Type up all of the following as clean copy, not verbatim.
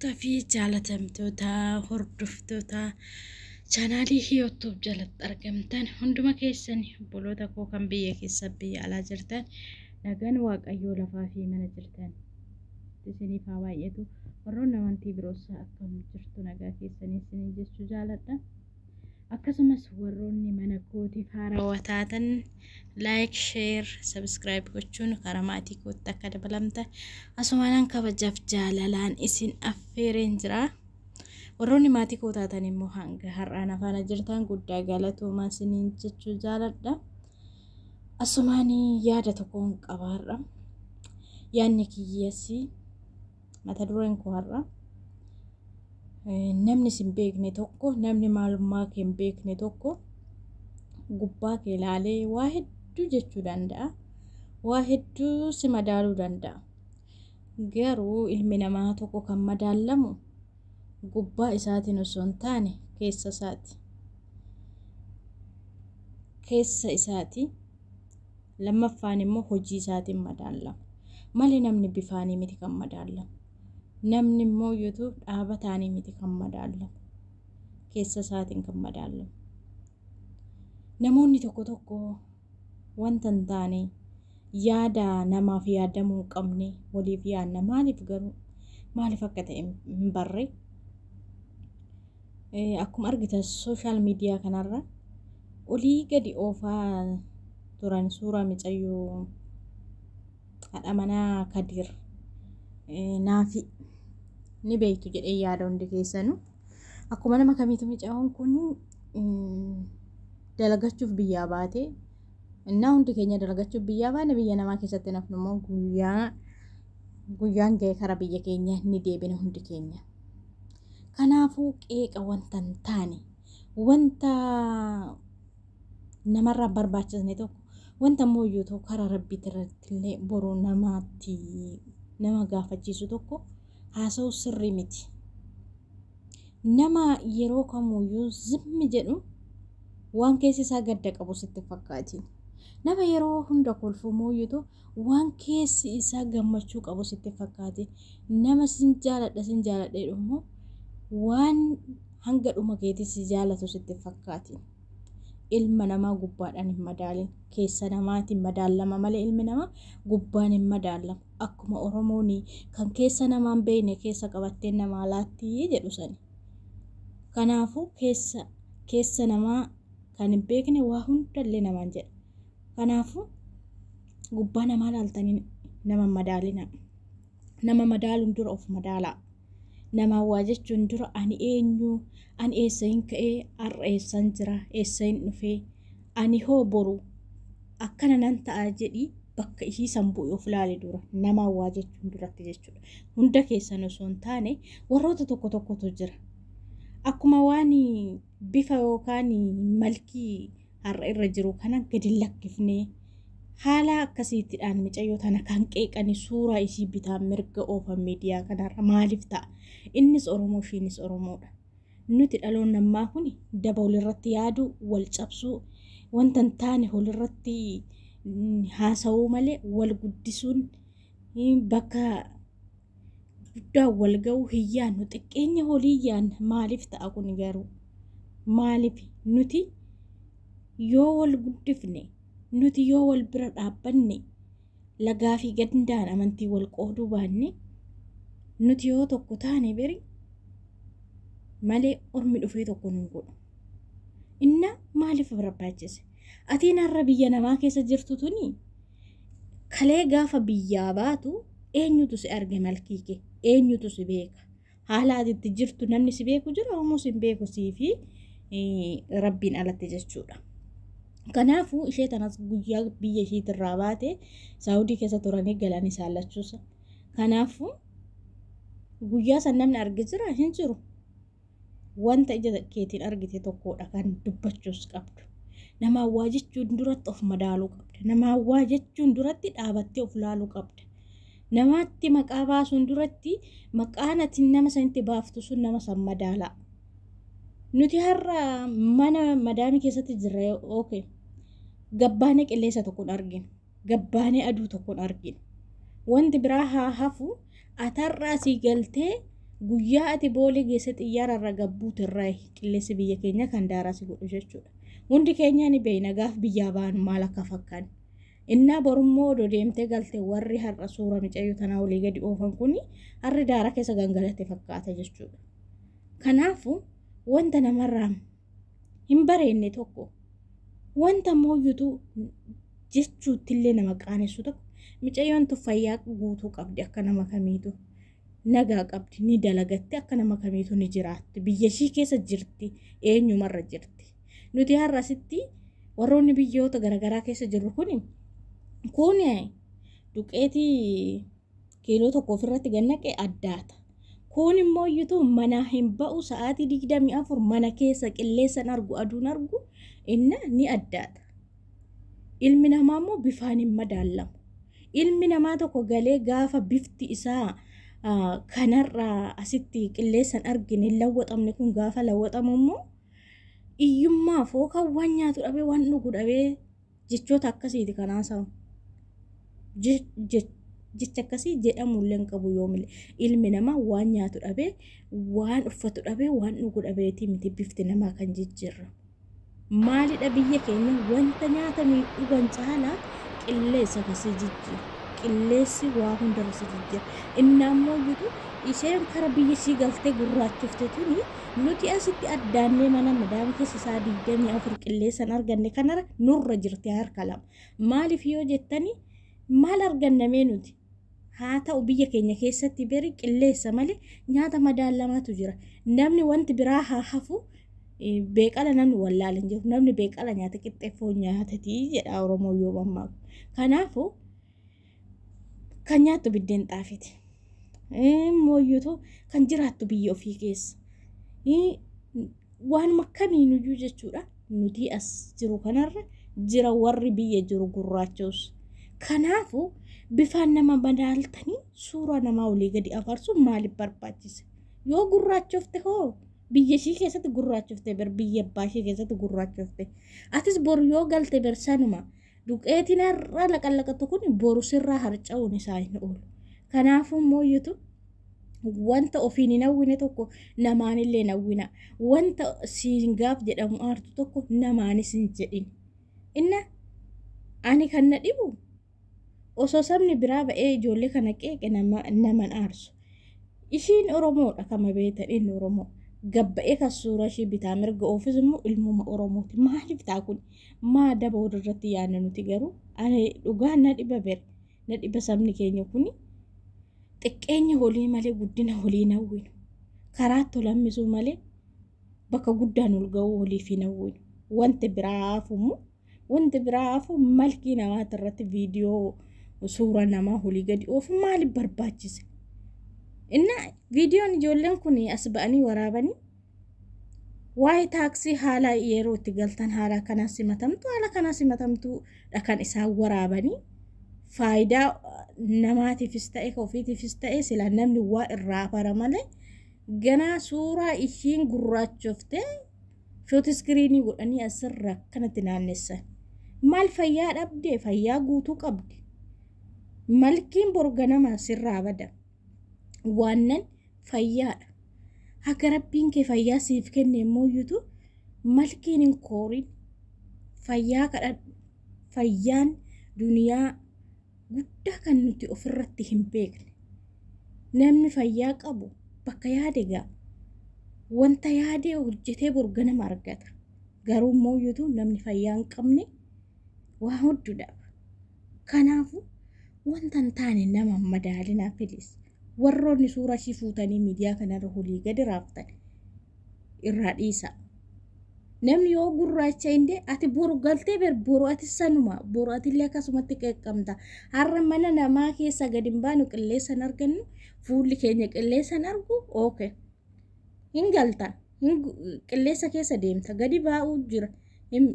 Kabajamtoota fi jaalatamtoota hordoftoota chaanaalii Hiyoottuuf jalatti argamtan hunduma keessan, obboloota koo kan biyya keessa biyya alaa jirtan, nagaan Waaqayyoo lafaa fi mana jirtan isiniif haa baay'atu. Warroonni amantii biroos akkam jirtu, nagaa keessanii isiniin jechuu jaaladha. Akkasumas warroonni mana kootiif haarawaa taatan like, share, subscribe gochuun karaa maatii kootti akka dabalamtan asumaanaan kabajaaf jaalalaan isin affeereen jira. Warroonni maatii koo taatan immoo hanga har'aan afaana jirtan guddaa galatoomaa isiniin jechuu jaaladha. Asumaanii yaada tokkoon qaba har'a. Yaadni kiyyasii mata dureen koo har'a. Namni sin beekne tokko, namni maalummaa kee hin beekne tokko gubbaa kee ilaalee waa hedduu jechuu danda'a. Waa hedduu si madaaluu danda'a. Garuu ilmi namaa tokko kan madaalamu gubbaa isaatiin osoo hin taane keessa isaati. Keessa isaati. Lammaffaan immoo hojii isaatiin madaalama. Malee namni bifaanii miti kan madaalamu. Namni immoo YouTube dhaabataanii miti kan madaalamu. Keessa isaatiin kan madaalamu. Namoonni tokko tokko wanta hin taane, yaada namaaf yaadamuu hin qabne waliif yaadna. Maaliif garuu, maaliif akka ta'e hin barre. Akkuma argitan social media kanarra olii gadi oofaa turan suuraa micayyoo haadha manaa Kadir Naafi, ni beektu jedhee yaada hundi keessanuu. Akkuma nama kamiitu micayyoon kun dalagachuuf biyyaa baate. Innaa hundi keenya dalagachuuf biyyaa baane, biyya namaa keessatti nafnu immoo guyyaa guyyaan ga'e kara biyya keenya ni deebina hundi keenya. Kanaafuu qeeqa wanta hin taane, wanta namarraa barbaachisne tokko, wanta immoo iyyuu karaa rabbiitti irratti illee boruu namaatti nama gaafachiisu tokko haasa'u sirrii miti. Nama yeroo kamuyyuu zimmi jedhu waan keessi isaa gadda qabu sitti fakkaatiin. Nama yeroo hunda kolfu mooyyutu waan keessi isaa gammachuu qabu sitti fakkaatiin. Nama sin jaaladha sin jaaladha jedhu immoo waan hanga dhuma keetii si jaalatu sitti fakkaatiin. Ilma namaa gubbaadhaan hin madaalin. Keessa namaatiin madaalama malee ilmi namaa gubbaan hin madaalamu. Akkuma Oromoon kan keessa namaa hin beekne keessa qabattee namaa laatti jedhu sani. Kanaafuu keessa keessa namaa kan hin beekne waa hundallee namaan jedha. Kanaafuu gubbaa namaa laaltanii nama madaalina. Nama madaaluun dura of madaalaa. Namaan waa jechuun dura ani eenyu, ani eessa hin ka'ee, har'a eessan jira, eessa hin dhufee, ani hoo boru akkana nan ta'a jedhii bakka ishii san bu'e of ilaali dura, namaan waa jechuun duratti jechuudha. Hunda keessan osoo hin taane warroota tokko tokkotu jira. Akkuma waan bifa yookaan malkii har'a irra jiru kana gadi lakkifnee haala akkasiittidhaan micayyoo tana kan qeeqani, suuraa ishii bitaan mirga oofan miidiyaa kanarra maaliif ta'a? Innis Oromoo, ishiinis Oromoodha. Nuti dhaloonni ammaa kun daba walirratti yaadu, wal cabsuu, wanta hin taane walirratti haasa'uu malee wal guddisuun, bakka guddaa wal ga'uu hin yaadnu. Xiqqeenya walii yaadna. Maaliif ta'a kun garuu? Maaliif? Nuti yoo wal guddifne, nuti yoo wal bira dhaabbanne, lagaa fi gandaan amantii wal qooduu baanne, nuti yoo tokko taane beri malee ormi dhufee tokko nu godhu. Inna maaliif barbaachise? Atiin har'a biyya namaa keessa jirtu tuni kalee gaafa biyyaa baatu eenyutu si arge malkii kee? Eenyutu si beeka? Haala ati itti jirtu namni si beeku jira? Homoo si hin beeku sii fi rabbiin alatti jechuudha. Kanaafuu ishee tanas guyyaa biyya ishiitirraa baate Saawudii keessa turanii galan isaan lachuusa. Kanaafuu guyyaa san namni arge jira? Hin jiru. Wanta ija keetiin argite tokkodha kan dubbachuus qabdu. Namaan waa jechuun duratti of madaaluu qabda. Namaan waa jechuun duratti dhaabattee of laaluu qabda. Namaatti maqaa baasuun duratti maqaan ati nama sanitti baaftu sun nama san madaalaa. Nuti har'a mana madaamii keessatti jirra, okay. Gabbaanee qilleensa tokkoon arginu. Gabbaanee aduu tokkoon arginu. Wanti biraa haa hafu, atarraa asii galtee Guyyaa ati Boolee geesse xiyyaara irra gabbuutu irraa qilleensi biyya keenya kan daaraa si godhu jechuudha. Hundi keenya ni beekna gaaf biyyaa baanu maal akka fakkaannu. Innaa borummoo odoo deemtee galte warri har'a suura micayyoo tanaa olii gadi oofan kun harri daara keessa gangalate fakkaata jechuudha. Kanaafuu wanta namarraa hin bareenne tokko, wanta mooyyutu jechuuttillee nama qaanessu tokko, micayyoon tun fayyaa guutuu qabdi, akka nama kamiitu nagaa qabdi, ni dalagatti, akka nama kamiitu ni jiraatti, biyya ishii keessa jirti, eenyumarra jirti. Nuti har'a asitti warroonni biyyoota garaagaraa keessa jirru kun duqeetii kiiloo 1 ofirratti gannaqe addaata. Kun immoo iyyuu mana hin ba'u, sa'aatii 24 mana keessa, qilleensan argu, aduun argu, inna ni addaata. Ilmi namaa immoo bifaan hin madaalamu. Ilmi namaa tokko galee gaafa bifti isaa kanarraa asitti qilleensan argine hin lawwaxamne, kun gaafa lawwaxamu immoo iyyummaaf yookaan waan nyaatu dhabee, waan dhugu dhabee jechoota akkasiiti kan haasawu. Jecha akkasii jedhamullee hin qabu yoomillee. Ilmi namaa waan nyaatu dhabee, waan uffatu dhabee, waan dhugu dhabeetii miti bifti namaa kan jijjiirramu. Maalidha, biyya keenya wanta nyaatamii dhugan caalaa qilleensa kasii jijjiira. Qilleensi waa hundarra si jijjiira. Inni ammoo iyyuu isheen kara biyya ishii galtee gurraachofte tuni, nuti asitti addaannee mana madaama keessa isaa 24 qilleensaan arganne kanarra nurra jirti harka 2. Maaliif yoo jettani, maal argannamee nuti? Haa ta'u, biyya keenya keessatti beri qilleensa malee nyaata madaalamaatu jira. Namni wanti biraa haa hafu, beeqala namni wallaala hin jiru. Namni beeqala nyaata qixxee foon nyaatatii jedha Oromoo yoo mammaaku. Kanaafuu kan nyaattu biddeen xaafiiti. Mooyyutu kan jiraattu biyya ofii keessa. Waanuma kamiinuyyuu jechuudha. Nuti as jiru kanarra jira warri biyya jiru gurraacha'us. Kanaafuu bifaan nama madaaltanii suuraa namaa olii gadi afarsuun maaliif barbaachise? Yoo gurraachofte hoo, biyya ishii keessatti gurraachofte bar, biyya abbaa ishee keessatti gurraachofte. Atis boru yoo galte bar sanuma duqeetiin har'a laqallaqatu kun boru sirraa harca'uun isaa hin oolu. Kanaafuu mooyyutu wanta ofiin hin hawwine tokko namaanillee hin hawwina. Wanta siin gaaf jedhamu aartu tokko namaanis hin jedhin. Inna ani kan na dhibu, osoo sabni biraa ba'ee ijoollee kana qeeqe naman aarsu. Ishiin Oromoodha, kama beektan inni Oromoo. Gabba'ee kan suuraa ishii bitaa mirga oofis immoo ilmuma Oromooti. Maaliif ta'a kun? Maa daba walirratti yaadna nuti garuu? Ani dhugaa na dhiba bere. Na dhiba, sabni keenya kuni xiqqeenya holii malee guddina holii hin hawwinu. Karaa tolammisuu malee bakka guddaan ol ga'uu holiif hin hawwinu. Wanti biraa hafu, wanti biraa hafu, malkii namaati irratti viidiyoo suura namaa olii gadi oofu maaliif barbaachise? Inna viidiyoon ijoolleen kun as ba'anii waraabanii waa'ee taaksii, haala yeroo itti galtan haala kanaa simatamtu, haala kanaa simatamtuudha kan isaan waraabanii. Faayidaa namaatiifis ta'e ofiitiifis ta'e sila namni waa irraa bara malee, ganaa suuraa ishiin gurraachoftee shoot screenii godhanii asirra akkanatti naannessan. Maal fayyaa dhabdee? Fayyaa guutuu qabdi. Malkiin boru ganama sirraa bada. Waannan fayyaadha. Haga Rabbiin kee fayyaa siif kenne immoo malkiin hin koorin, fayyaa kadhadhu. Fayyaan duniyaa guddaa kan nuti ofirratti hin beekne. Namni fayyaa qabu bakka yaade ga'a. Wanta yaadee hojjetee boru ganama argata. Garuu immoo namni fayyaa hin qabne waa hedduu dhaba. Kanaafuu wanta hin taane nama madaalinaa, please. Warroonni suuraa ishii fuutanii miidiyaa kanarra olii gadi raaftan irraa dhiisa. Namni yoo gurraacha indee ati boru galtee ber boru ati sanuma, boru atillee akkasumatti qeeqqamta. Har'a mana namaa keessa gadi hin baanu, qilleensa hin argannu, fuulli keenya qilleensa hin argu, okay. Hin galta, qilleensa keessa deemta, gadi baa'uu jira.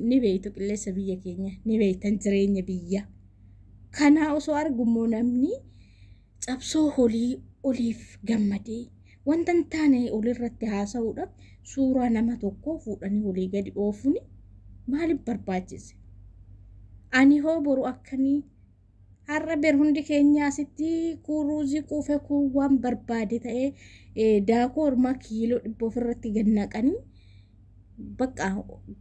Ni beektu qilleensa biyya keenya, ni beektan jireenya biyya. Kanaa osoo argummoo namni cabsoo olii oliif gammadee wanta hin taane olirratti haasa'uudhaaf suuraa nama tokkoo fuudhanii olii gadi oofuun maaliif barbaachise? Ani hoo boru akkamii? Har'a ber hundi keenya asitti kuruuzii quufee kun waan barbaade ta'ee daakuu ormaa kiiloo 100 ofirratti gad naqanii bakka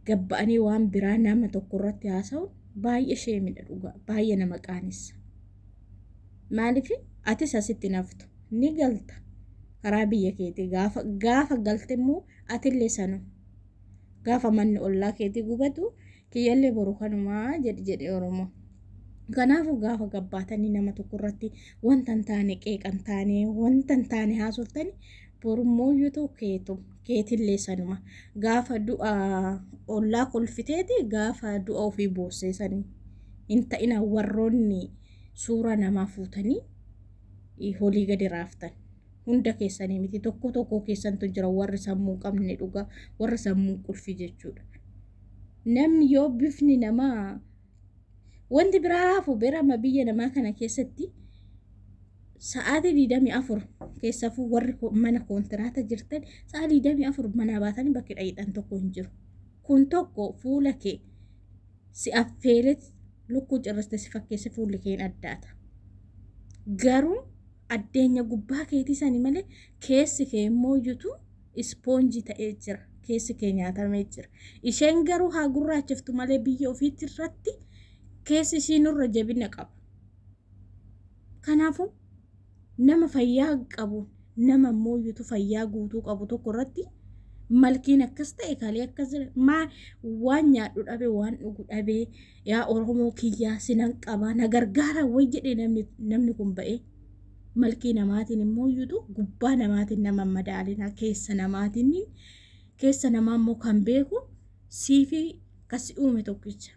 gabba'anii waan biraa nama tokko irratti haasa'uun baay'ee sheemidha dhugaa, baay'ee nama qaanessa. Maaliif atis asitti naftu ni galta karaa biyya keetii, gaafa galte immoo atillee sanu gaafa manni ollaa keetii gubatu kiyyallee boru kanumaa jedhi jedhe Oromoo. Kanaafuu gaafa gabbaatanii nama tokko irratti wanta hin taane qeeqan taane wanta hin taane haasoftani, borummoo yoo ta'u keetu keetillee sanuma gaafa du'a ollaa kolfiteeti gaafa du'a ofii boosseesanii hin ta'ina. Warroonni suuraa namaa fuutanii holii gadi raaftan hunda keessanii miti, tokko tokko keessantu jira warri sammuu qabne dhugaa, warri sammuu qulfi jechuudha. Namni yoo bifni namaa wanti biraa hafu birama biyya namaa kana keessatti sa'aatii 24 keessafuu warri mana koontiraata jirtan sa'a 24 manaa baatanii bakki dhayiidhaan tokko hin jiru. Kun tokko fuula kee si affeelet lukkuu cirriste si fakkeesse fuulli kee hin addaata. Garuu addeenya gubbaa keetii sani malee keessi kee immoo iyyutu ispoonjii ta'ee jira. Keessi kee nyaatamee jira. Isheen garuu haa gurraachiftu malee biyya ofiitti irratti keessi ishii nurra jabina qaba. Kanaafuu nama fayyaa qabu, nama immoo iyyutu fayyaa guutuu qabu tokko irratti malkiin akkas ta'e kalee akkas maa waan nyaadhu dhabe waan dhugu dhabe yaa Oromoo kiyyaa sinan qaba na gargaara way jedhee namni kun ba'ee malkii namaatiin immoo iyyutu gubbaa namaatiin nama madaalina, keessa namaatiin keessa namaa immoo kan beeku siifi kasi uume tokkicha.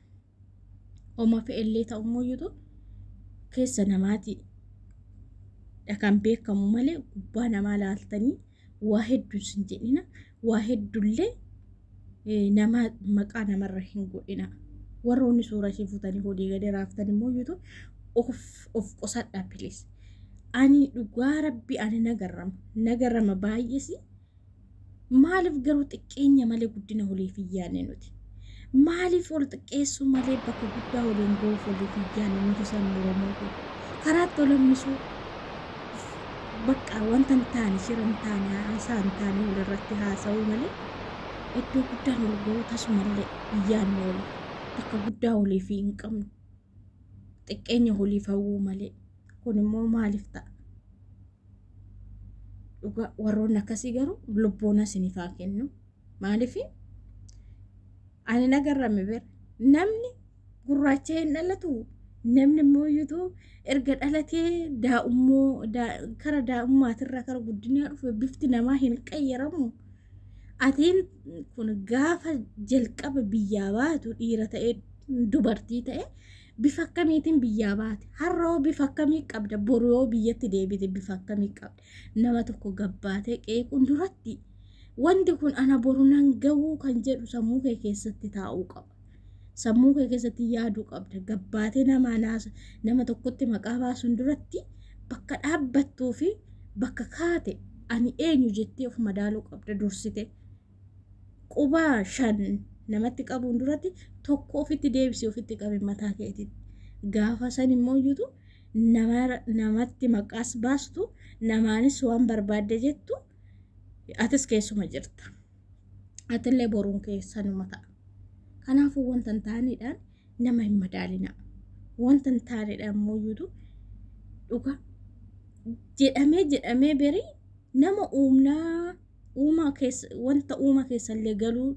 Oma fe'ellee ta'u immoo iyyutu keessa namaatii kan beekamu malee gubbaa namaa laaltanii waa hedduu sin jedhina, waa hedduullee nama maqaa namarra hin godhina. Warroonni suura ishee fuutanii hodii gadi raaftan immoo iyyutu of qusadhaa please. Ani dhugaa rabbi ani nagarrama baay'eesi. Maaliif garuu xiqqeenya malee guddina oliif hin yaadne nuti? Maaliif ol xiqqeessuu malee bakka guddaa waliin ga'uuf oliif hin yaadne nuti sabni Oromoo kun? Karaatti ol hammisuu bakka wanta hin taane, shira hin taane, haasaa hin taane walirratti haasa'uu malee iddoo guddaan ol ga'uu tasumallee hin yaadne oliif. Bakka guddaa oliif hin qabnu. Xiqqeenya oliif hawwuu malee. Kun immoo maaliif ta'a? Dhugaa warroonni akkasii garuu lubbuun isiniif haa kennu. Maaliif ani nagarrame bira namni gurraacha hin dhalatu, namni immoo iyyuu erga dhalatee daa'ummoo kara daa'ummaatirraa kara guddinaa dhufe bifti namaa hin qayyaramu. Atiin kun gaafa jalqaba biyyaa baatu dhiira ta'ee dubartii ta'e bifa akkamiitiin biyyaa baate? Har'a hoo bifa akkamii qabda? Boru yoo biyyatti deebite bifa akkamii qabda? Nama tokko gabbaatee qeequun duratti wanti kun ana boru nan gahuu kan jedhu sammuu kee keessatti taa'uu qaba. Sammuu kee keessatti yaaduu qabda. Gabbaatee nama tokkotti maqaa baasuun duratti bakka dhaabbattuu fi bakka kaate ani eenyu jettee of madaaluu qabda dursite. Qubaa 5 namatti qabuun duratti tokko ofitti deebisee ofitti qabe mataa keetitti. Gaafa san immoo iyyutu namatti maqaas baastu, namaanis waan barbaadde jettu, atis keessuma jirta. Atillee boruun keessanuma ta'a. Kanaafuu wanta hin taaneedhaan nama hin madaalina. Wanta hin taaneedhaan immoo iyyutu dhuga jedhamee jedhamee berii nama uumnaa uumaa keessa wanta uumaa keessallee galuu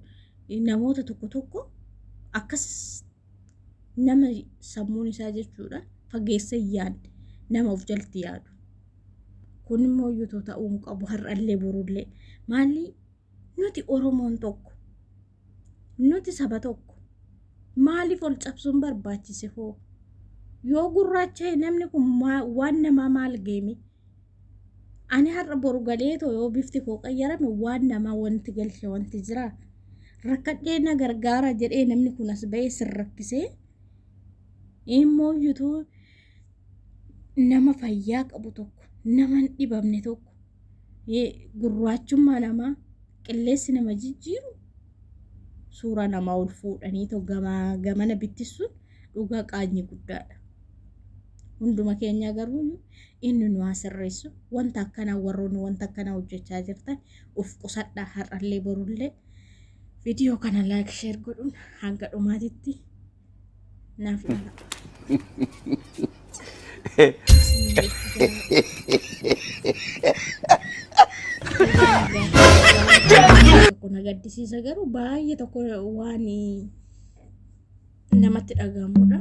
namoota tokko tokko akkas nama sammuun isaa jechuudha fageessa hin yaadne, nama of jalatti yaadu. Kun immoo iyyuu ta'uu hin qabu har'allee borullee. Maalli nuti Oromoon tokko, nuti saba tokko, maaliif ol cabsuun barbaachise hoo? Yoo gurraacha'e namni kun waan namaa maal geeme? Ani har'a boru galeetoo yoo bifti koo qayyarame waan namaa wanti galche wanti jira. Rakkadhee na gargaara jedhee namni kun as ba'ee sin rakkisee immoo iyyutuu nama fayyaa qabu tokko, nama hin dhibamne tokko, gurraachummaa namaa qilleensi nama jijjiiru suuraa namaa ol fuudhanii gamaa gamana bittisuun dhugaa qaanyii guddaadha. Hunduma keenya garuu inni nu haa sirreessu. Wanta akkanaa warroonni wanta akkanaa hojjechaa jirtan of qusadhaa har'allee borullee. Viidiyoo kana like share godhuun hanga dhumaatitti naaf ilaala. Tokko na gaddisiisa garuu baay'ee tokko waan namatti dhagahamudha.